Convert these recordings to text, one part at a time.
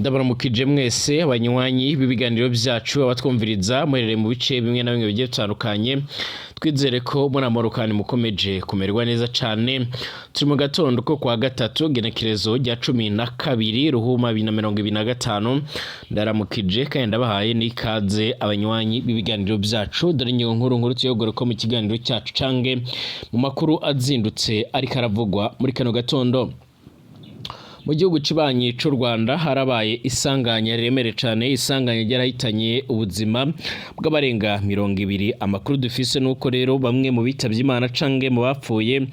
Ndabaramukije mwese abanywanyi b'ibiganiro byacu, abatwumviriza muherereye mu bice bimwe na bimwe bigiye bitandukanye. Twizere ko muri amahoro kandi mukomeje kumererwa neza cane. Turi mu gatondo ko kwa gatatu, genekerezo rya 12 Ruhuma 2025. Ndaramukije kandi ndabahaye n'ikaze, abanywanyi b'ibiganiro byacu. Dore ingingo nkuru nkuru tuyogore ko mu kiganiro cyacu cange mu makuru azindutse ariko aravugwa muri kano gatondo. Mu gihugu kibanyi c'u Rwanda harabaye isanganya riremere cane, isanganya ryarahitanye ubuzima bw'abarenga 20. Amakuru dufise nuko rero bamwe mu bitavye Imana canke mu bapfuye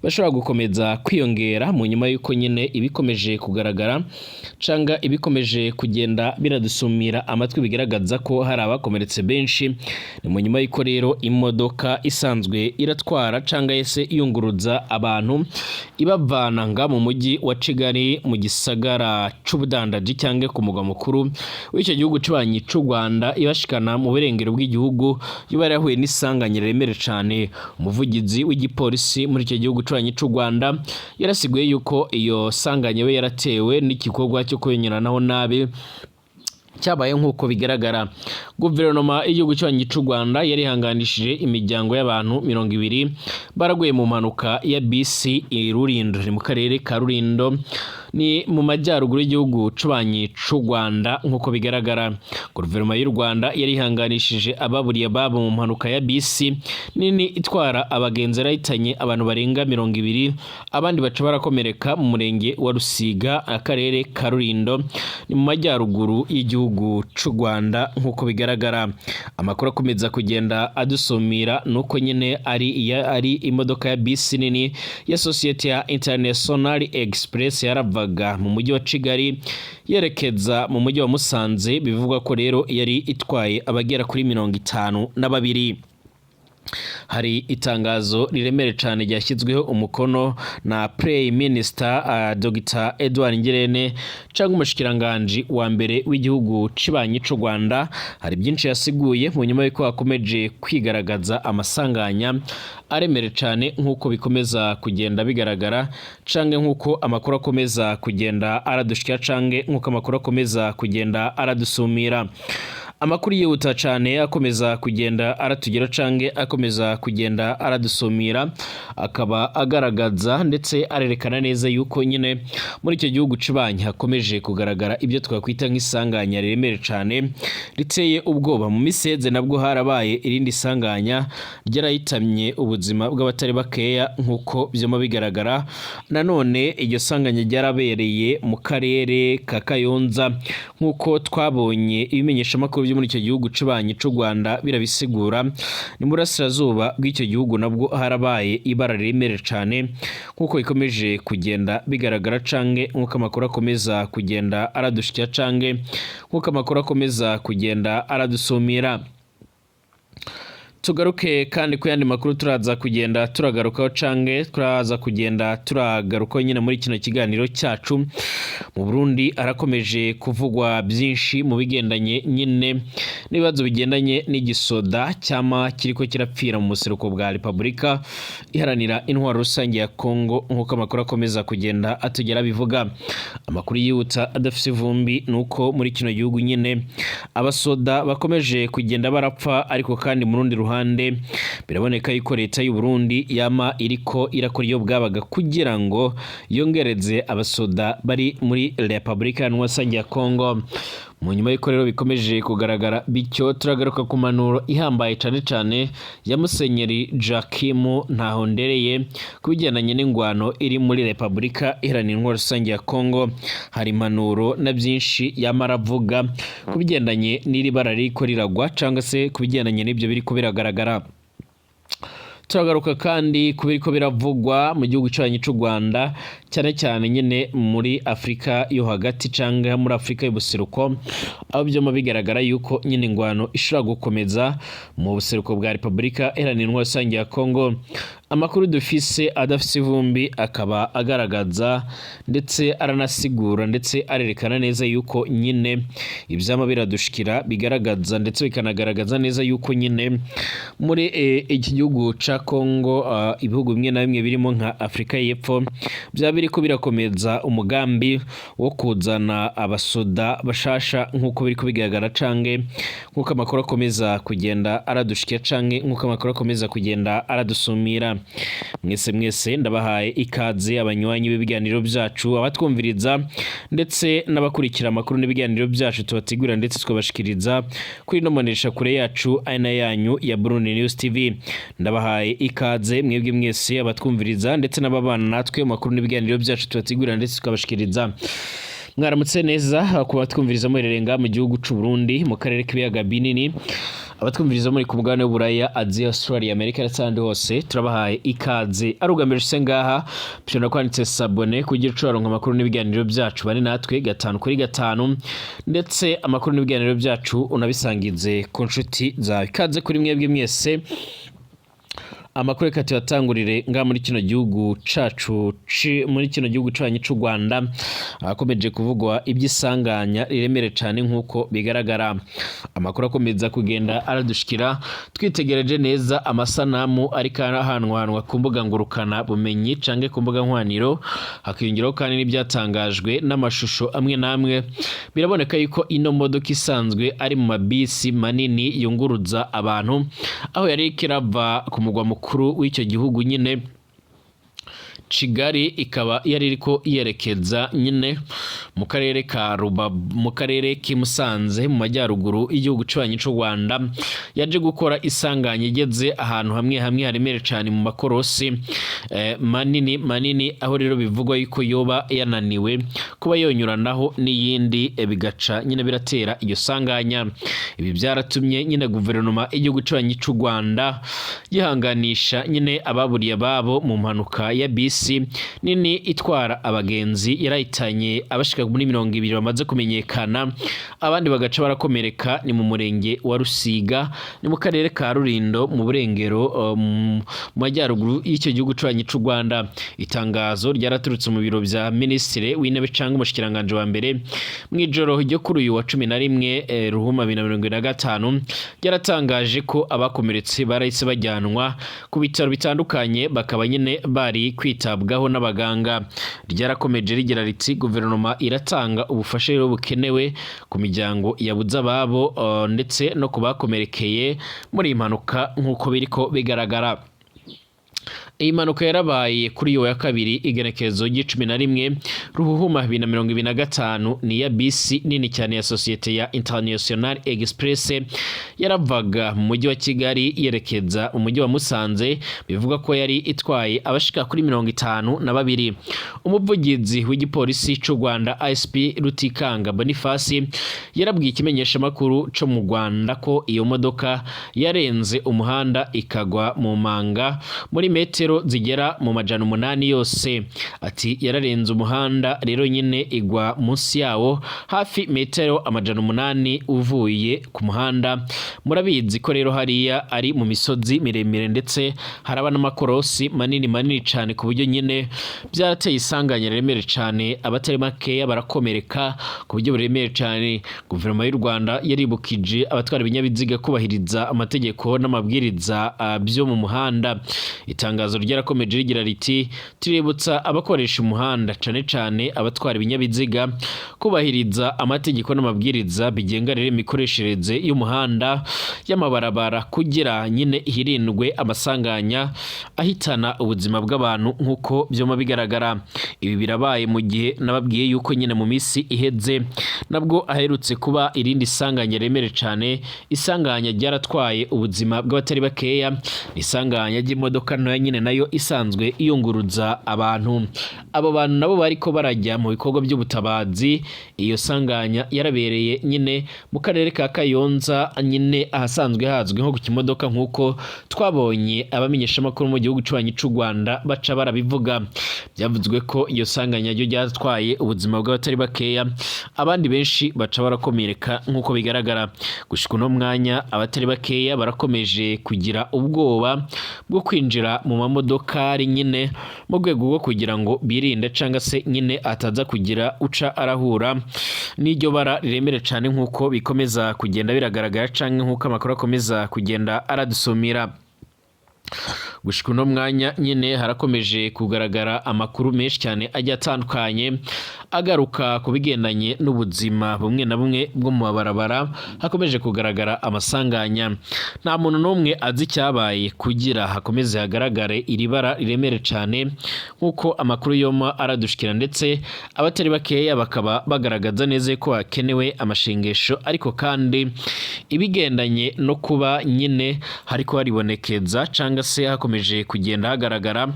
bashobora gukomeza kwiyongera, mu nyuma y'uko nyene ibikomeje kugaragara canga ibikomeje kugenda biradusumira amatwi bigaragaza ko hari abakomeretse benshi. Ni mu nyuma y'uko rero imodoka isanzwe iratwara canga yese iyunguruza abantu ibavana nga mu mujyi wa Kigali, mu gisagara c'ubudandaji cyangwa ku mugwa mukuru w'icyo gihugu kibanyi c'u Rwanda, ibashikana mu burengero bw'igihugu, iba yarahuye n'isanganya riremere cane. Umuvugizi w'igipolisi muri icyo gihugu kibanyi c'u Rwanda yarasiguye yuko iyo sanganya we yaratewe n'igikorwa cyo kunyuranaho nabi cyabaye nk'uko bigaragara. Guverinoma y'igihugu kibanyi c'u Rwanda yarihanganishije imiryango y'abantu 20 baraguye mu mpanuka ya bisi i Rulindo, ni mu karere ka Rulindo, ni mu majyaruguru y'igihugu cubanyi c'u Rwanda. Nk'uko bigaragara, guverinoma y'u Rwanda yarihanganishije ababuriye ababo mu mpanuka ya bisi nini itwara abagenzi yarahitanye abantu barenga 20, abandi baca barakomereka, mu murenge wa Rusiga, akarere ka Rulindo, ni mu majyaruguru y'igihugu c'u Rwanda. Nk'uko bigaragara, amakuru akomeza kugenda adusumira nuko nyine ari imodoka ya bisi nini ya sosiyete ya International Express yaravaga mu mujyi wa Kigali yerekeza mu mujyi wa Musanze. Bivugwa ko rero yari itwaye abagera kuri 52. Hari itangazo riremere cyane ryashyizweho umukono na Prime Minister Dr Edouard Ngirente cyangwa umushikiranganji wa mbere w'igihugu cibanyi c'u Rwanda. Hari byinshi yasiguye mu nyuma y'uko hakomeje kwigaragaza amasanganya aremere cyane, nk'uko bikomeza kugenda bigaragara canke nk'uko amakuru akomeza kugenda aradushikira canke nk'uko amakuru akomeza kugenda aradusumira. Amakuru yihuta cyane akomeza kugenda aratugera canke akomeza kugenda aradusumira akaba agaragaza ndetse arerekana neza yuko nyine muri icyo gihugu cibanyi hakomeje kugaragara ibyo twakwita nk'isanganya riremere cyane riteye ubwoba. Mu miseze nabwo harabaye irindi sanganya ryarahitamye ubuzima bw'abatari bakeya. Nk'uko byuma bigaragara, nanone iryo sanganya ryarabereye mu karere ka Kayonza, nk'uko twabonye ibimenyeshamakuru byo muri icyo gihugu cibanyi c'u Rwanda birabisigura. Ni mu burasirazuba bw'icyo gihugu nabwo harabaye ibara riremere cyane, nk'uko bikomeje kugenda bigaragara canke nk'uko amakuru akomeza kugenda aradushikira canke nk'uko amakuru akomeza kugenda aradusumira. Tugaruke kandi ku yandi makuru turaza kugenda turagarukaho canke turaza kugenda turagarukaho nyine muri kino kiganiro cyacu. Mu Burundi harakomeje kuvugwa byinshi mu bigendanye nyine n'ibibazo bigendanye n'igisoda cyama kiriko kirapfira mu buseruko bwa Repubulika Iharanira Intwaro Rusange ya Kongo. Nk'uko amakuru akomeza kugenda atugera bivuga, amakuru yihuta adafise ivumbi nuko muri kino gihugu nyine abasoda bakomeje kugenda barapfa, ariko kandi mu rundi ruhande biraboneka yuko leta y'u Burundi yama iriko irakora iyo bwabaga kugira ngo yongereze abasoda bari muri Repubulika Iharanira Rusange ya Kongo. Mu nyuma y'uko rero bikomeje kugaragara bityo, turagaruka ku mpanuro ihambaye cane cane ya Musenyeri Joachim Ntahondereye ku bigendanye n'ingwano iri muri Repubulika Iharanira Intwaro Rusange ya Kongo. Hari impanuro na byinshi yama aravuga ku bigendanye n'iri bara ririko riragwa cyangwa se ku bigendanye n'ibyo biriko biragaragara. Turagaruka kandi ku biriko biravugwa mu gihugu cyanyu c'u Rwanda, cyane cyane nyine muri Afurika yo hagati cyangwa muri Afurika y'ubuseruko, aho byoma bigaragara yuko nyine ingwano ishobora gukomeza mu buseruko bwa Repubulika Iharanira Intwaro Rusange ya Kongo. Amakuru dufise adafise ivumbi akaba agaragaza ndetse aranasigura ndetse arerekana neza yuko nyine ivyama biradushikira bigaragaza ndetse bikanagaragaza neza yuko nyine muri iki gihugu ca Kongo, ibihugu bimwe na bimwe birimo nka Afurika y'Epfo byaba biriko birakomeza umugambi wo kuzana abasoda bashasha nk'uko biriko bigaragara, canke nk'uko amakuru akomeza kugenda aradushikira, canke nk'uko amakuru akomeza kugenda aradusumira. Mwese mwese ndabahaye ikaze, abanywanyi b'ibiganiro byacu, abatwumviriza ndetse n'abakurikira amakuru n'ibiganiro byacu tubategura ndetse tukabashikiriza kuri ino mbonesha kure yacu ari na yanyu ya Burundi News TV. Ndabahaye ikaze mwebwe mwese abatwumviriza ndetse n'ababana natwe mu makuru n'ibiganiro byacu tubategura ndetse tukabashikiriza. Mwaramutse neza ku batwumviriza muherereye ngaha mu gihugu c'u Burundi, mu karere k'ibiyaga binini, abatwumviriza muri ku mugabane w'Uburaya, Aziya, Australia, Amerika ndetse n'ahandi hose, turabahaye ikaze. Ari ubwa mbere ushitse ngaha, ushobora kwanditse s'abonner kugira uce uraronka amakuru n'ibiganiro byacu. Bane natwe gatanu kuri gatanu, ndetse amakuru n'ibiganiro byacu unabisangize ku nshuti zawe. Ikaze kuri mwebwe mwese. Amakuru reka tuyatangurire ngaha muri kino gihugu cacu, muri kino gihugu canyu c'u Rwanda, ahakomeje kuvugwa iby'isanganya riremere cane. Nk'uko bigaragara, amakuru akomeza kugenda aradushikira, twitegereje neza amasanamu ariko arahanwahanwa ku mbuga ngurukana bumenyi canke ku mbuga nkoraniro, hakiyongeraho kandi n'ibyatangajwe n'amashusho amwe n'amwe, biraboneka yuko ino modoka isanzwe ari mu mabisi manini yunguruza abantu, aho yari iriko irava ku mugwa mukuru w'icyo gihugu nyine Kigali, ikaba yari iriko yerekeza nyine mu karere ka Rubavu, mu karere k'i Musanze, mu majyaruguru y'igihugu cy'abanyi c'u Rwanda, yaje gukora isanganya igeze ahantu hamwe hamwe haremere cyane mu makorosi manini manini, aho rero bivugwa yuko yoba yananiwe kuba yonyuranaho n'iyindi, bigaca nyine biratera iyo sanganya. Ibi byaratumye nyine guverinoma y'igihugu cy'abanyi c'u Rwanda yihanganisha nyine ababuriye ababo mu mpanuka ya bisi nini itwara abagenzi yarahitanye abashika muri 20 bamaze kumenyekana, abandi bagaca barakomereka. Ni mu murenge wa Rusiga, ni mu karere ka Rulindo, mu burengero, mu majyaruguru y'icyo gihugu cy'abanyi c'u Rwanda. Itangazo ryaraturutse mu biro vya minisitiri w'intebe cyangwa umushikiranganji wa mbere mu ijoro ryo kuri uyu wa 11 Ruhuma 2025, ryaratangaje ko abakomeretse barahise bajyanwa ku bitaro bitandukanye, bakaba nyine bari kwitabwaho n'abaganga. Ryarakomeje rigira riti: "Guverinoma iratanga ubufasha rero bukenewe ku miryango yabuze ababo, ndetse no ku bakomerekeye muri iyi mpanuka." Nk'uko biriko bigaragara, iyi mpanuka yarabaye kuri iyo ya kabiri, igenekerezo ry'icumi na rimwe Ruhuhuma 2025. Ni iya bisi nini cyane ya sosiyete ya International Express, yaravaga mu mujyi wa Kigali yerekeza mu mujyi wa Musanze. Bivuga ko yari itwaye abashika kuri 52. Umuvugizi w'igipolisi cy'u Rwanda, ASP Rutikanga Boniface, yarabwiye ikimenyeshamakuru cyo mu Rwanda ko iyo modoka yarenze umuhanda ikagwa mu manga muri metero zigera mu 800 yose. Ati: "Yararenze umuhanda rero nyine igwa munsi yawo, hafi metero 800 uvuye ku muhanda. Murabizi ko rero hariya ari mu misozi miremire, ndetse haraba n'amakorosi manini manini cyane, ku buryo nyine byarateye isanganya riremere cyane, abatari makeya barakomereka ku buryo buremere cyane." Guverinoma y'u Rwanda yaribukije abatwara ibinyabiziga kubahiriza amategeko n'amabwiriza byo mu muhanda. Itangazo ryarakomeje rigira riti: "Tuributsa abakoresha umuhanda, cane cane abatwara ibinyabiziga, kubahiriza amategeko n'amabwiriza bigenga rero imikoreshereze y'umuhanda, y'amabarabara, kugira nyine hirindwe amasanganya ahitana ubuzima bw'abantu." Nk'uko byoma bigaragara, ibi birabaye mu gihe nababwiye yuko nyine mu minsi iheze nabwo aherutse kuba irindi sanganya remere cane, isanganya ryaratwaye ubuzima bw'abatari bakeya. Ni isanganya ry'imodoka ntoya nyine nayo isanzwe iyunguruza abantu. Abo bantu nabo bariko barajya mu bikorwa by'ubutabazi. Iyo sanganya yarabereye nyine mu karere ka Kayonza, nyine ahasanzwe hazwi nko ku kimodoka, nk'uko twabonye abamenyeshamakuru mu gihugu cy'ubanyi c'u Rwanda baca barabivuga. Byavuzwe ko iyo sanganya ryo ryatwaye ubuzima bw'abatari bakeya, abandi benshi baca barakomereka. Nk'uko bigaragara, gushika uno mwanya abatari bakeya barakomeje kugira ubwoba bwo kwinjira mu mamodokari nyine, mu rwego rwo kugira ngo birinde cyangwa se nyine ataza kugira uca arahura n'iryo bara riremere cyane, nk'uko bikomeza kugenda biragaragara canke nk'uko amakuru akomeza kugenda aradusumira. Gushika uno mwanya nyine harakomeje kugaragara amakuru menshi cyane agiye atandukanye agaruka ku bigendanye n'ubuzima bumwe na bumwe bwo mu mabarabara. Hakomeje kugaragara amasanganya. Nta muntu n'umwe azi icyabaye kugira hakomeze hagaragare iri bara riremere cyane, nk'uko amakuru yoma aradushikira, ndetse abatari bakeya bakaba bagaragaza neza ko hakenewe amashengesho. Ariko kandi ibigendanye no kuba nyine hariko haribonekeza cyangwa se hakomeje kugenda hagaragara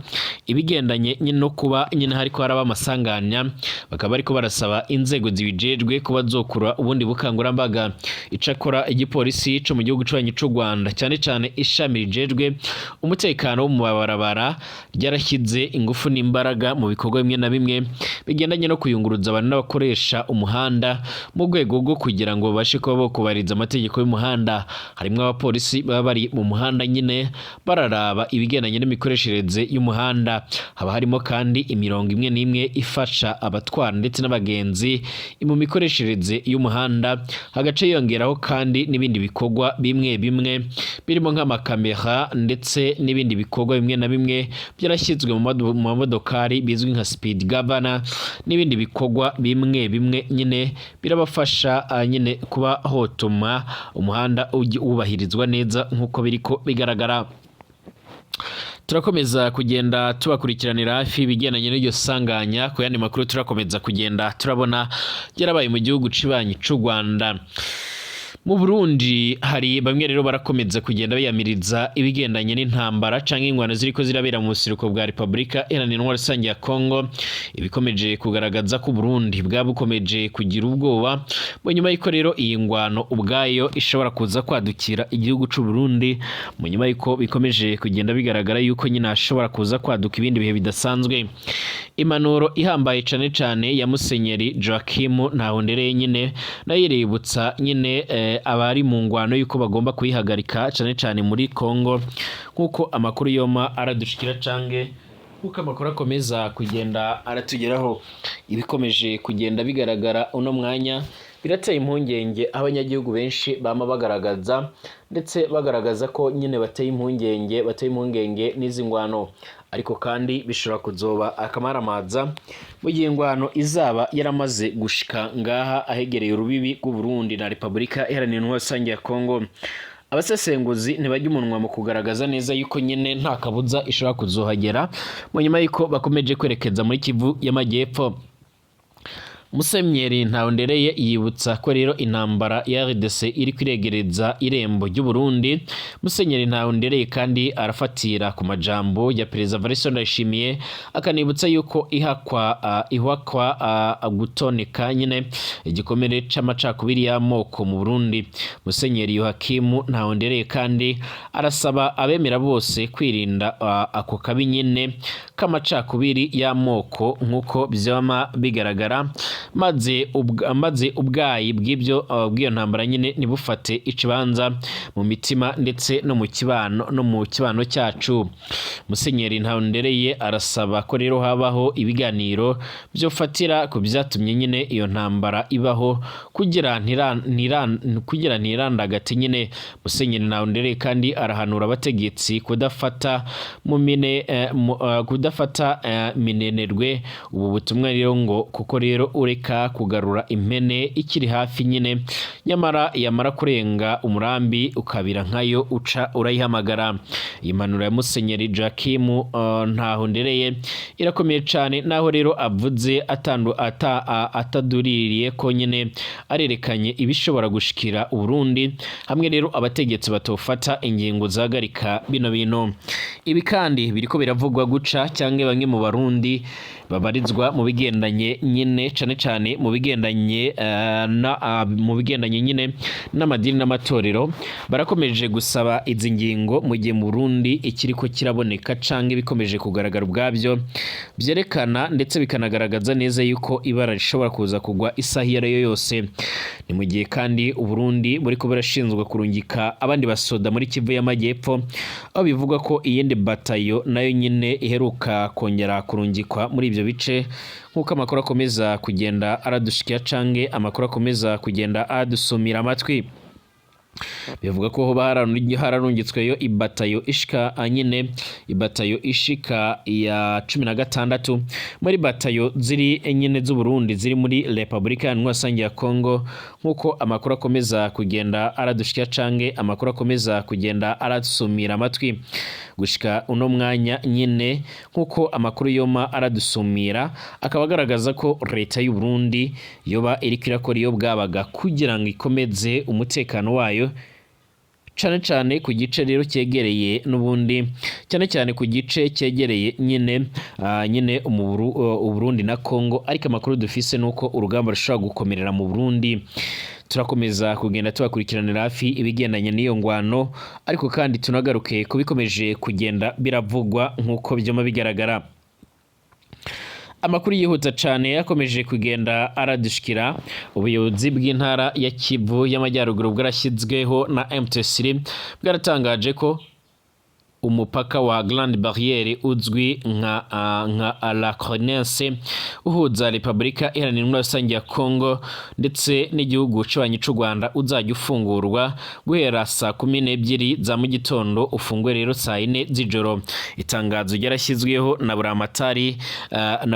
ibigendanye nyine no kuba nyine hariko haraba amasanganya, bakaba bariko barasaba inzego zibijejwe kuba zokura ubundi bukangurambaga. Icakora igipolisi co mu gihugu c'ubanyi c'u Rwanda, cyane cyane ishami rijejwe umutekano wo mu mabarabara, ryarashyize ingufu n'imbaraga mu bikorwa bimwe na bimwe bigendanye no kuyunguruza abantu n'abakoresha umuhanda, mu rwego rwo kugira ngo babashe kuba bokubahiriza amategeko y'umuhanda. Harimwo abapolisi baba bari mu muhanda nyine bararaba ibigendanye n'imikoreshereze y'umuhanda. Haba harimo kandi imirongo imwe n'imwe ifasha abatwara ndetse n'abagenzi mu mikoreshereze y'umuhanda. Hagace yongeraho kandi n'ibindi bikorwa bimwe bimwe birimo nk'amakamera ndetse n'ibindi bikorwa bimwe na bimwe byarashyizwe mu mamodokari bizwi nka speed governor, n'ibindi bikorwa bimwe bimwe nyine birabafasha nyine kuba hotuma umuhanda wubahirizwa neza nk'uko biriko bigaragara. Turakomeza kugenda tubakurikiranira hafi ibigendanye n'iryo sanganya. Ku yandi makuru turakomeza kugenda turabona byarabaye mu gihugu cibanyi c'u Rwanda. Mu Burundi hari bamwe rero barakomeza kugenda biyamiriza ibigendanye n'intambara canke ingwano ziriko zirabera mu buseruko bwa Repubulika Iharanira Intwaro Rusange ya Congo, ibikomeje kugaragaza ko Burundi bwa bukomeje kugira ubwoba mu nyuma y'uko rero iyi ngwano ubwayo ishobora kuza kwadukira igihugu c'u Burundi, mu nyuma y'uko bikomeje kugenda bigaragara yuko nyine hashobora kuza kwaduka ibindi bihe bidasanzwe. Impanuro ihambaye cane cane ya Musenyeri Joachim Ntahondereye nyine nayo iributsa nyine abari mu ngwano yuko bagomba kuyihagarika, cane cane muri Congo, nk'uko amakuru yoma aradushikira cange nk'uko amakuru akomeza kugenda aratugeraho. Ibikomeje kugenda bigaragara uno mwanya birateye impungenge, aho abanyagihugu benshi bama bagaragaza ndetse bagaragaza ko nyine bateye impungenge n'izi ngwano. Ariko kandi bishobora kuzoba akamaramaza mu gihe ingwano izaba yaramaze gushika ngaha ahegereye urubibi rw'u Burundi na Repubulika Iharanira Intwaro Rusange ya Congo. Abasesenguzi ntibajya umunwa mu kugaragaza neza yuko nyine nta kabuza ishobora kuzohagera, mu nyuma yuko bakomeje kwerekeza muri Kivu y'Amajyepfo. Musenyeri Ntahondereye yibutsa ko rero intambara ya RDC iri kwiregereza irembo ry'u Burundi. Musenyeri Ntahondereye kandi arafatira ku majambo ya Perezida Evariste Ndayishimiye, akanibutsa yuko ihakwa gutoneka nyine igikomere c'amacakubiri y'amoko mu Burundi. Musenyeri Yohakimu Ntahondereye kandi arasaba abemera bose kwirinda ako kabi nyine k'amacakubiri y'amoko, nk'uko vyama bigaragara, maze ubwayi bw'iyo ntambara nyine ntibufate ikibanza mu mitima ndetse no mu kibano cyacu. Musenyeri Ntahondereye arasaba ko rero habaho ibiganiro byofatira ku byatumye nyine iyo ntambara ibaho, kugira ntirandagate nyine. Musenyeri Ntahondereye kandi arahanura abategetsi kudafata minenerwe ubu butumwa rero, ngo kuko rero ureka kugarura impene ikiri hafi nyine, nyamara yamara kurenga umurambi ukabira nkayo uca urayihamagara. Iyi mpanuro ya Musenyeri Joachim Ntahondereye irakomeye cyane. Naho rero avuze ataduririye ko nyine arerekanye ibishobora gushikira Uburundi hamwe rero abategetsi batofata ingingo zahagarika bino bintu. Ibi kandi biriko biravugwa guca cyangwa bamwe mu Barundi babarizwa mu bigendanye nyine, cane cane mu bigendanye nyine n'amadini n'amatorero, barakomeje gusaba izi ngingo, mu gihe mu Burundi ikiriko kiraboneka canke bikomeje kugaragara ubwabyo byerekana ndetse bikanagaragaza neza yuko ibara rishobora kuza kugwa isaha iyo ariyo yose. Ni mu gihe kandi Uburundi buriko burashinzwe kurungika abandi basoda muri Kivu y'Amajyepfo, aho bivugwa ko iyindi batayo nayo nyine iheruka kongera kurungikwa muri ibyo bice, nk'uko amakuru akomeza kugenda aradushikira canke amakuru akomeza kugenda adusumira amatwi. Bivuga ko hoba hararungitsweyo ibatayo ishika nyine ibatayo ishika ya 16 muri batayo ziri nyine z'Uburundi ziri muri Republika Iharanira ya Congo, nk'uko amakuru akomeza kugenda aradushika canke amakuru akomeza kugenda aradusumira amatwi gushika uno mwanya nyine. Nk'uko amakuru yoma aradusumira, akaba agaragaza ko leta y'u Burundi yoba iriko irakora iyo bwabaga kugira ngo ikomeze umutekano wayo, cane cane ku gice rero cyegereye n'ubundi, cyane cyane ku gice cyegereye nyine nyine Uburundi na Congo. Ariko amakuru dufise nuko urugamba rushobora gukomerera mu Burundi. Turakomeza kugenda tubakurikiranira hafi ibigendanye n'iyo ngwano, ariko kandi tunagaruke ku bikomeje kugenda biravugwa. Nk'uko byoma bigaragara, amakuru yihuta cyane yakomeje kugenda aradushikira: ubuyobozi bw'intara ya Kivu y'Amajyaruguru bwarashyizweho na M23 bwaratangaje ko umupaka wa Grande Barrière uzwi nka La Connaissance uhuza Repubulika Iharanira Intwaro Rusange ya Congo ndetse n'igihugu cy'abanyi c'u Rwanda uzajya ufungurwa guhera saa 12 za mu gitondo, ufungwe rero saa 4 z'ijoro. Itangazo ryarashyizweho na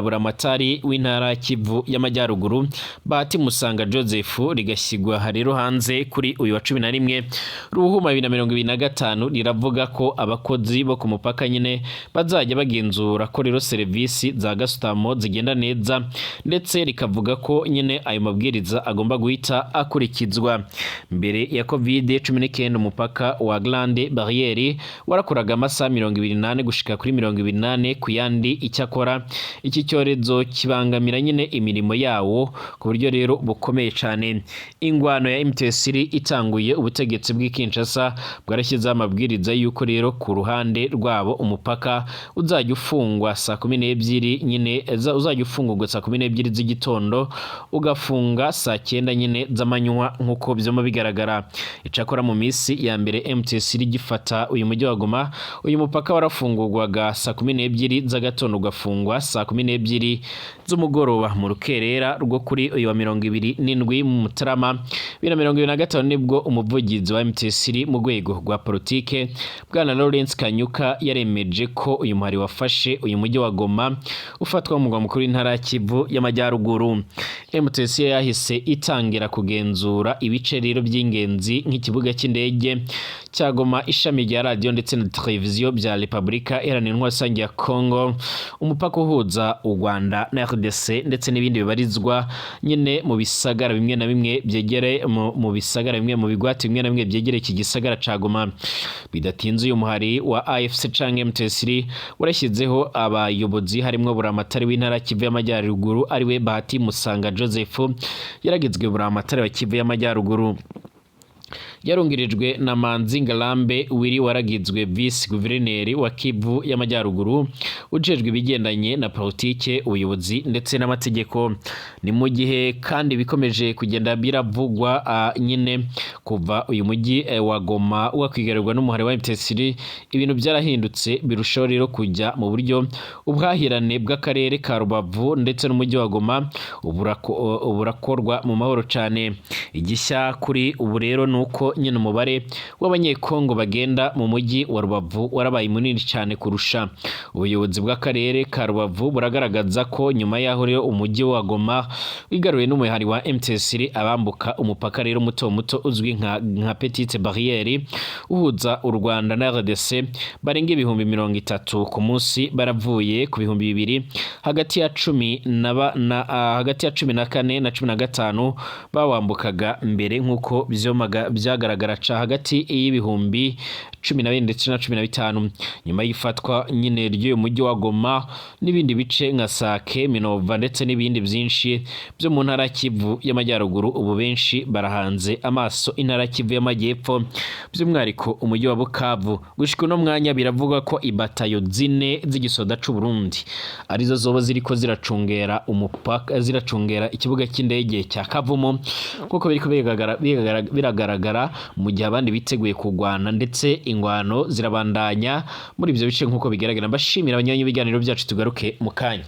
buramatari w'intara Kivu y'Amajyaruguru, Bahati Musanga Joseph, rigashyirwa rero hanze kuri uyu wa 11 Ruhuma 2025. Riravuga ko abakozi bo ku mupaka nyine bazajya bagenzura ko rero serivisi za gasutamo zigenda neza, ndetse rikavuga ko nyine ayo mabwiriza agomba guhita akurikizwa. Mbere ya COVID-19, umupaka wa Grande Barriere warakoraga amasaha 24 gushika kuri 24 ku yandi. Icyakora iki cyorezo kibangamira nyine imirimo yawo ku buryo rero bukomeye cyane. Ingwano ya M23 itanguye, ubutegetsi bw'i Kinshasa bwarashyizeho amabwiriza y'uko rero ku ruhande rwabo umupaka uzajya ufungwa saa 12 nyine, uzajya ufungurwa saa 12 z'igitondo, ugafunga saa 9 nyine z'amanywa, nk'uko byoma bigaragara. Icakora mu minsi ya mbere M23 igifata uyu mujyi wa Goma, uyu mupaka warafungurwaga saa 12 z'agatondo, ugafungwa saa 12 z'umugoroba. Mu rukerera rwo kuri uyu wa 27 mu Mutarama 2025, nibwo umuvugizi wa M23 mu rwego rwa politike, bwana Lawrence Kanyuka, yaremeje ko uyu muhari wafashe uyu mujyi wa Goma ufatwa nk'umurwa mukuru w'intara ya Kivu y'Amajyaruguru. M23 yahise itangira kugenzura ibice rero by'ingenzi nk'ikibuga cy'indege cya Goma, ishami rya radiyo ndetse na televiziyo bya Repubulika Iharanira Intwaro Rusange ya Congo, umupaka uhuza u Rwanda na RDC, ndetse n'ibindi bibarizwa nyine mu bisagara bimwe na bimwe byegere mu bisagara bimwe, mu bigwati bimwe na bimwe byegereye iki gisagara ca Goma. Bidatinze uyu muhari wa AFC canke M23 warashyizeho abayobozi, harimwo buramatari w'intara Kivu y'Amajyaruguru, ariwe Bahati Musanga Joseph. Yaragizwe buramatari wa Kivu y'Amajyaruguru, yarungirijwe na Manzi Ngarambe Wiri waragizwe vice guverineri wa Kivu y'Amajyaruguru ujejwe ibigendanye na politike, ubuyobozi ndetse n'amategeko. Ni mu gihe kandi bikomeje kugenda biravugwa nyine kuva uyu mujyi wa Goma wakwigarirwa n'umuhari wa M23, ibintu byarahindutse birushaho rero kujya mu buryo. Ubuhahirane bw'akarere ka Rubavu ndetse n'umujyi wa Goma uburakorwa mu mahoro cyane. Igishya kuri ubu rero ni uko nyine umubare w'Abanyekongo bagenda mu mujyi wa Rubavu warabaye munini cyane kurusha. Ubuyobozi bw'akarere ka Rubavu buragaragaza ko nyuma y'aho rero umujyi wa Goma wigaruwe n'umuhari wa M23, abambuka umupaka rero muto muto uzwi nka Petite Barrière uhuza u Rwanda na RDC barenga 30,000 ku munsi, baravuye ku 2000 hagati ya cumi na, ba, na hagati ya 14 na 15 bawambukaga mbere, nk'uko byagaragara ca hagati y'14,000 ndetse na 15. Nyuma y'ifatwa nyine ry'uyu mujyi wa Goma n'ibindi bice nka Sake, Minova ndetse n'ibindi byinshi byo mu ntara Kivu y'Amajyaruguru, ubu benshi barahanze amaso intara Kivu y'Amajyepfo, by'umwihariko umujyi wa Bukavu. Gushika uno mwanya biravugwa ko ibatayo zine z'igisoda c'u Burundi arizo zoba ziriko ziracungera umupaka, ziracungera ikibuga cy'indege cya Kavumu, kuko biriko biragaragara mu gihe abandi biteguye kurwana, ndetse ingwano zirabandanya muri ibyo bice nk'uko bigaragara. Mbashimira abanywanyi b'ibiganiro byacu, tugaruke mu kanya.